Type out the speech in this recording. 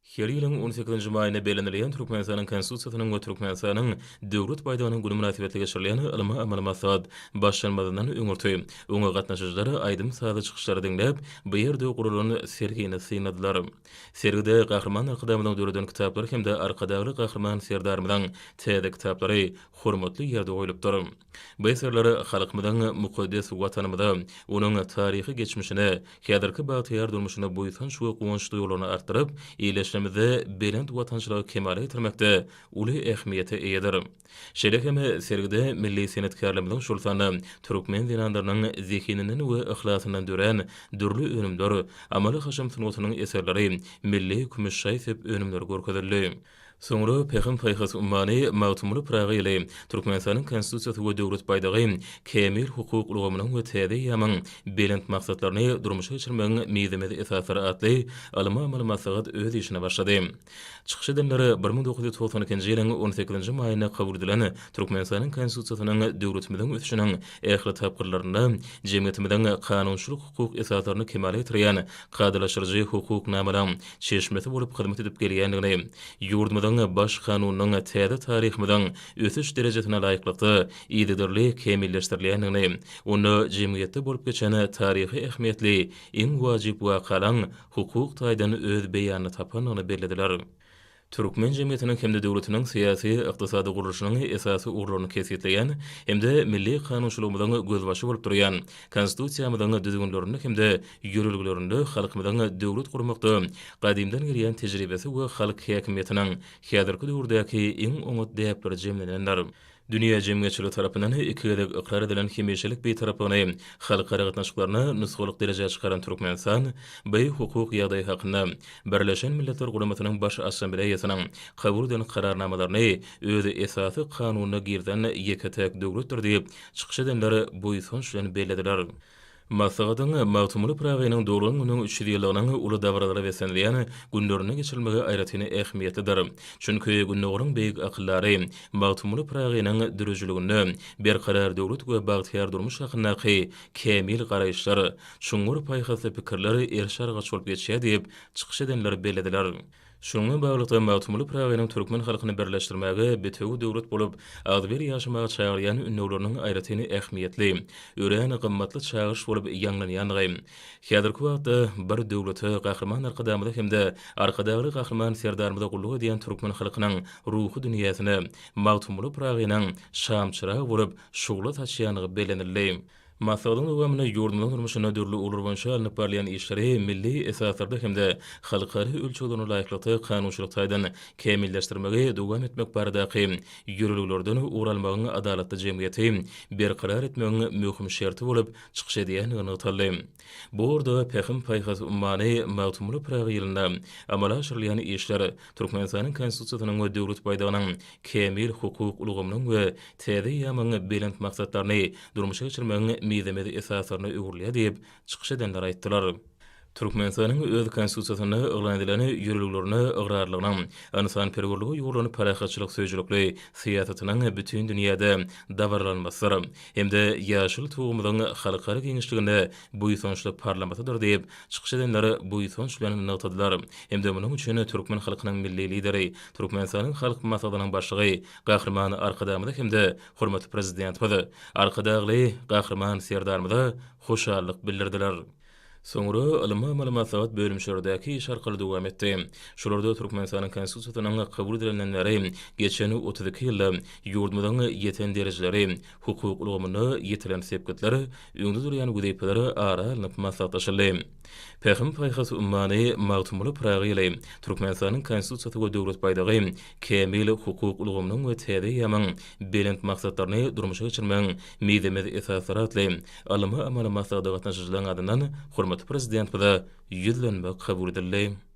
Her ýylyň on sekizinji maýynda bellenilýän Türkmenistanyň Konstitusiýasynyň we Türkmenistanyň Döwlet baýdagynyň güni mynasybetli geçirilýän ylmy-amaly maslahat başlanmazyndan öňürti, oňa gatnaşyjylar aýdym-sazly çykyşlary diňläp, bu ýerde guralan sergini synladylar. Sergide Gahryman Arkadagymyzyň döreden kitaplary hem-de Arkadagly Gahryman Serdarymyzyň täze kitaplary hormatly ýerde goýlupdyr. Bu eserler halkymyzyň mukaddes Watanymyza, onuň taryhy geçmişine, häzirki bagtyýar durmuşyna buýsanç we guwanç duýgularyny artdyryp, ildeşlerimizde belent watançylygy kemala getirmekde uly ähmiýete eýedir. Şeýle hem sergide milli senetkärlerimiziň, şol sanda türkmen zenanlarynyň zehininden we yhlasyndan dörän dürli önümler, amaly-haşam sungatynyň eserleri, milli kümüş şaý-sep önümleri görkezildi. Soňra Pähim-paýhas ummany Magtymguly Pyragy ýyly, Türkmenistanyň Konstitusiýasy we Döwlet baýdagy kämil hukuk ulgamynyň we täze eýýamyň belent maksatlaryny durmuşa geçirmegiň mizemez esaslary atly ylmy-amaly maslahat öz işine başlady. Çykyş edenler 1992-nji ýylyň on sekizinji maýynda kabul edilen Türkmenistanyň Konstitusiýasynyň döwletimiziň ösüşiniň ähli tapgyrlarynda jemgyýetimiziň kanunçylyk-hukuk esaslaryny kemala getirýän kadalaşdyryjy hukuk namalaryň çeşmesi bolup hyzmat edip gelýändigini, ýurdumyzyň Baş Kanunynyň täze taryhymyzyň ösüş derejesine laýyklykda yzygiderli kämilleşdirilýändigini, onda jemgyýetde bolup geçen taryhy ähmiýetli iň wajyp wakalaryň hukuk taýdan öz beýanyny tapandygyny bellediler. Türkmen jemgyýetiniň hem-de döwletiniň syýasy, ykdysady gurluşynyň esasy ugurlaryny kesgitleýän hem-de milli kanunçylygymyzyň gözbaşy bolup durýan Konstitusiýamyzyň düzgünlerinde hem-de ýörelgelerinde halkymyzyň döwlet gurmakda gadymdan gelýän tejribesi we halk häkimiýetiniň häzirki döwürdäki iň oňat däpleri jemlenendir. Dünýä jemgyýetçiligi tarapyndan iki gezek ykrar edilen hemişelik Bitaraplygyny halkara gatnaşyklarynda nusgalyk derejä çykaran Türkmenistan bu hukuk ýagdaýy hakynda Birleşen Milletler Guramasynyň Baş Assambleýasynyň kabul eden Kararnamalaryny öz Esasy Kanunyna girizen ýeke-täk döwletdir diýip, çykyş edenler buýsanç bilen bellediler. Maslahatyň Magtymguly Pyragynyň doglan gününiň 300 ýyllygynyň uly dabaralara beslenilýän günlerinde geçirilmegi aýratyn ähmiýetlidir. Çünki Gündogaryň beýik akyldary Magtymguly Pyragynyň döredijiliginde berkarar döwlet we bagtyýar durmuş hakyndaky kämil garaýyşlar, çuňňur paýhasly pikirler eriş-argaç bolup geçýär diýip, çykyş edenler bellediler. Şunuň bilen baglylykda, Magtymguly Pyragynyň türkmen halkyny birleşdirmäge, bitewi döwlet bolup, agzybir ýaşamaga çagyrýan ündewleriniň aýratyn ähmiýetli, örän gymmatly çagyryş bolup ýaňlanýandygy, häzirki wagtda bir döwlete, Gahryman Arkadagymyza hem-de Arkadagly Gahryman Serdarymyza gulluk edýän türkmen halkynyň ruhy dünýäsine Magtymguly Pyragynyň şamçyrag bolup şugla saçýandygy bellenildi. Maslahatyň dowamynda ýurdumyzyň durmuşynda dürli ugurlar boýunça alnyp barylýan işleri milli esaslarda hem-de halkara ölçeglerine laýyklykda kanunçylyk taýdan kämilleşdirmegi dowam etmek baradaky ýörelgelerden ugur almagyň adalatly jemgyýeti berkarar etmegiň möhüm şerti bolup çykyş edýändigi nygtaldy. Bu ugurda Pähim-paýhas ummany Magtymguly Pyragy ýylynda amala aşyrylýan işler Türkmenistanyň Konstitusiýasynyň we Döwlet baýdagynyň kämil hukuk ulgamynyň we täze eýýamyň belent maksatlaryny durmuşa geçirmegiň mizemez esaslaryna öwrülýär diýip, çykyş edenler aýtdylar. Türkmenistanyň öz Konstitusiýasynda yglan edilen ýörelgelerine ygrarlylygynyň, ynsanperwerlige ýugrulan parahatçylyk söýüjilikli syýasatynyň bütin dünýäde dabaralanmasydyr hem-de ýaşyl Tugumyzyň halkara giňişliginde buýsançly parlamasydyr diýip, çykyş edenler buýsanç bilen nygtadylar hem-de munuň üçin türkmen halkynyň Milli Lideri, Türkmenistanyň Halk Maslahatynyň Başlygy Gahryman Arkadagymyza hem-de hormatly Prezidentimiz Arkadagly Gahryman Serdarymyza hoşallyk bildirdiler. Soňra ylmy-amaly maslahat bölümçelerdäki iş arkaly dowam etdi. Şolarda Türkmenistanyň Konstitusiýasynyň kabul edileninden bäri geçen 32 ýylda ýurdumyzyň ýeten derejeleri, hukuk ulgamynda ýetilen sepgitler, öňde durýan wezipeler ara alnyp maslahatlaşyldy. Pähim-paýhas ummany Magtymguly Pyragy ýyly Türkmenistanyň Konstitusiýasy we Döwlet baýdagy kämil hukuk ulgamynyň we täze eýýamyň belent maksatlaryny durmuşa geçirmegiň mizemez esaslary atly ylmy-amaly maslahata gatnaşyjylaryň adyndan hormatly Prezidentimize Ýüzlenme kabul edildi.